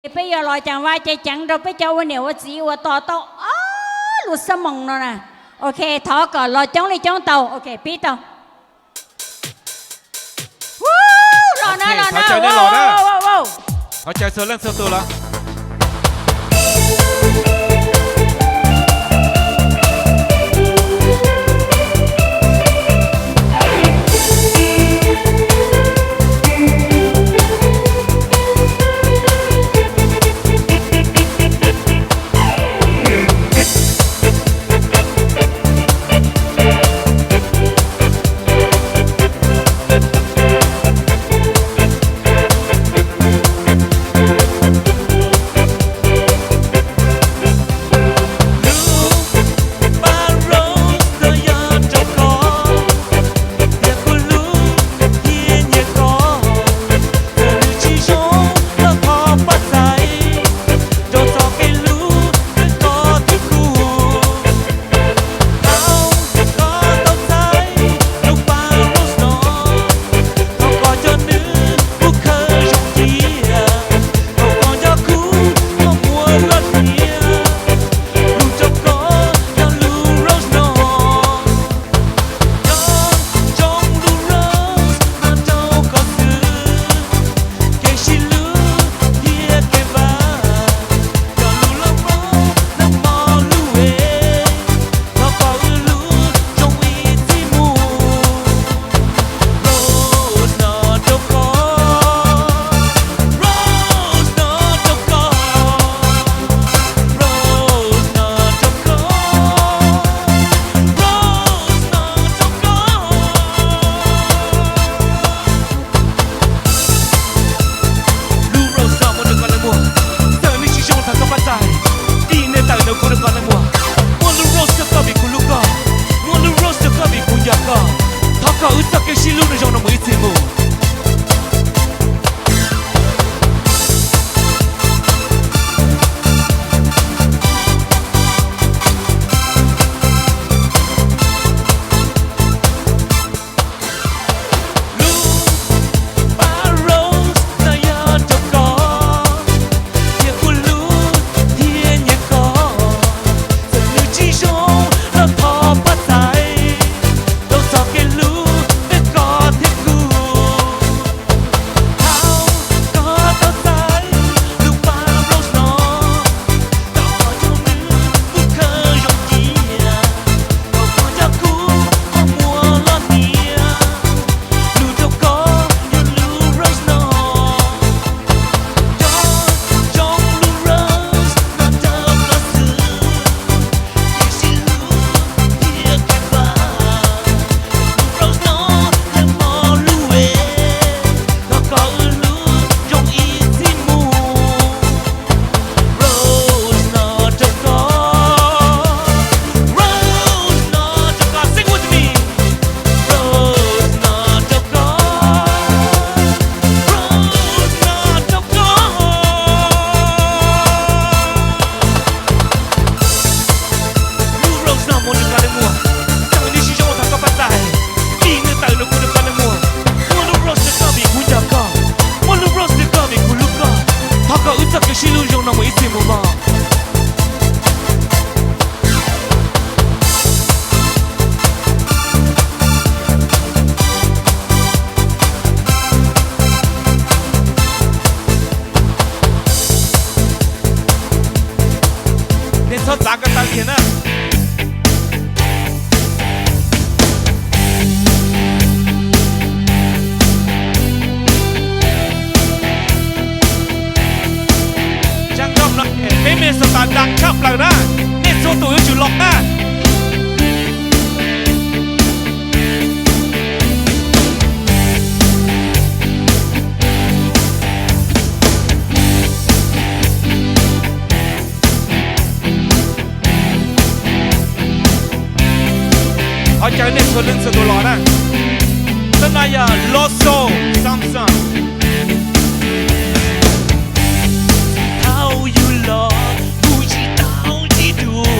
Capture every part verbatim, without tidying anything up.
Peb yuav los caas vaj cav ceev rau peb cov ua niam ua txiv uas tos tau ob lub sab moos no na. Ok, thov kom los coob li coob tau. Ok, pib tau. Woo, los na, Ok, los thov na, caw nej wow, los na. Wow, wow, wow. Thov caw txhua leej txhua tus los. Lub Rose no muaj rau koj leej muag, txawm nej tsis zoo thaum koj pab txais, ib niam tawm no kuv rau koj leej muag. Muaj lub Rose rau koj vim kuv hlub koj, muaj lub Rose rau koj vim kuv nco koj. Thov kom wb txoj kev sib hlub no zoo no mus ib txhis mus. Lub Rose no muaj rau koj leej muag, txawm nej tsis zoo thaum koj pab txais, ib niam tawm no kuv rau koj leej muag. Muaj lub Rose rau koj vim kuv nco koj, muaj lub Rose rau koj vim kuv hlub koj. Thov kom wb txoj kev sib hlub zoo no mus ib txhis mus mog. Nej txhob txav ko taw kiag na. Tsab nkauj no peb Minnesota dag tshaj plaws na. Nej txhua tus yuav tsum los na. Thov caw nej txhua leej txhua tus los na. Tab no yog Loso Samson. Thaum yus los kuv tsis tau ntsib dua.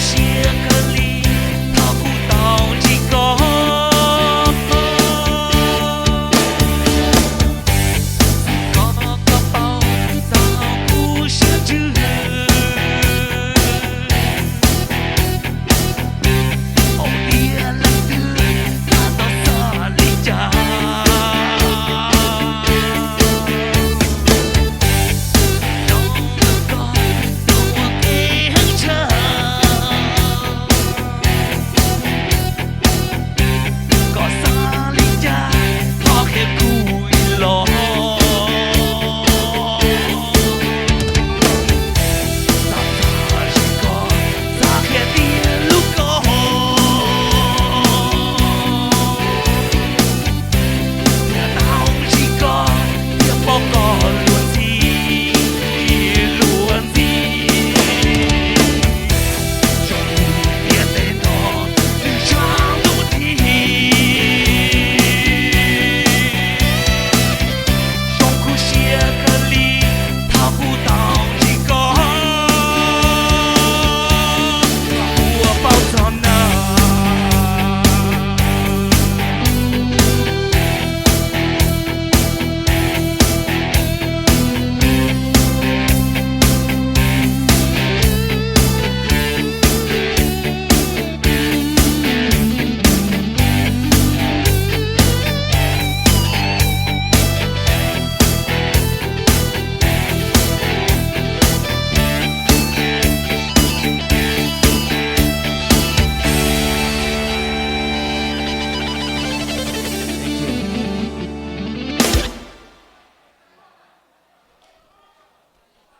Chia kali